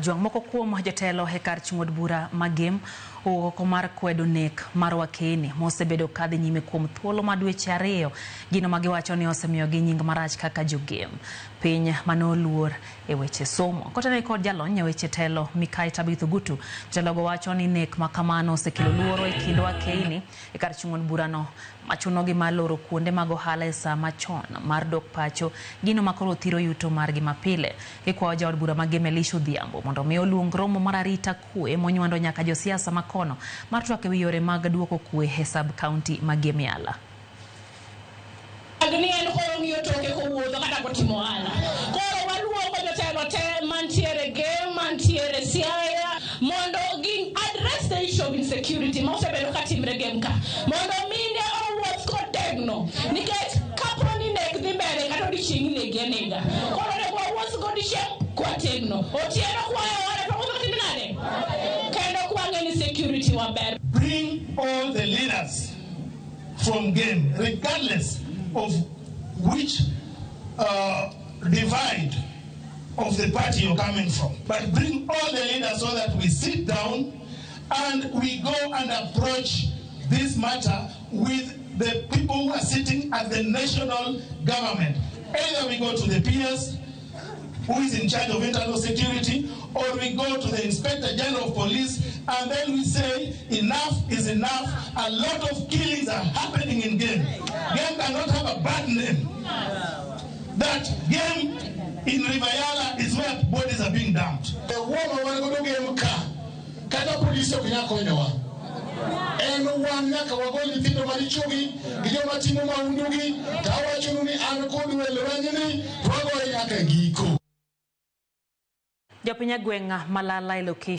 Jwang' moko kuom jotelo e kar chung' od bura ma Gem owuok oko mar kwedo nek mar Wakeni mosebedo kadhi nyime kuom thuolo ma dweche 2, gino ma giwacho ni osemiyogi nying marach kaka jogem piny mane oluor e weche somo. Kotenore kod jalony e weche telo Mikai Tabitha Ogutu, jotelogo wacho ni nek ma kamano osekelo luoro e kind Wakeni e kar chung' od burano machunogi mar loro kuonde mag ohala e saa machon mar dok pacho, gino ma koro thiro yuto margi mapile. Gikwayo jaod bura ma Gem Elisha Odhiambo mondo mi oluong romo mar arita kwe monywando nyaka josiasa makono mar twak ewi yore mag duoko kwe e sub county ma Gem Yala. Ni en koro ng'iyo toke kowuotho kata kotimo ohala. Koro waluongo jotelo te mantiere Gem, mantiere Siaya mondo gi address the issue of insecurity ma osebedo ka timre Gem ka. Mondo mine owuoth kotegno nikech kapo ni nek dhi mbele kata odiochieng' inegi anega. Koro onego wawuoth godiochieng' kwategno. Otieno kwayo ohala to wawuotho katime nade? Kendo kwang'e ni security waber. Bring all the leaders from Gem, regardless of which divide of the party you're coming from. But bring all the leaders so that we sit down and we go and approach this matter with the people who are sitting at the national government. Either we go to the PS, who is in charge of internal security, or we go to the Inspector General of Police, and then we say enough is enough. A lot of killings are happening in Gem. Gem cannot have a bad name. That Gem in River Yala is where bodies are being dumped. Wuono wan godo Gem ka kata polisi ok nyal konyowa en wan nyaka wagol nyithindo marichogi gi joma timo mahundugi to awachonu ni an kodu e lwenyni to wagoye nyaka e giko. Jopiny e gweng' Malala e location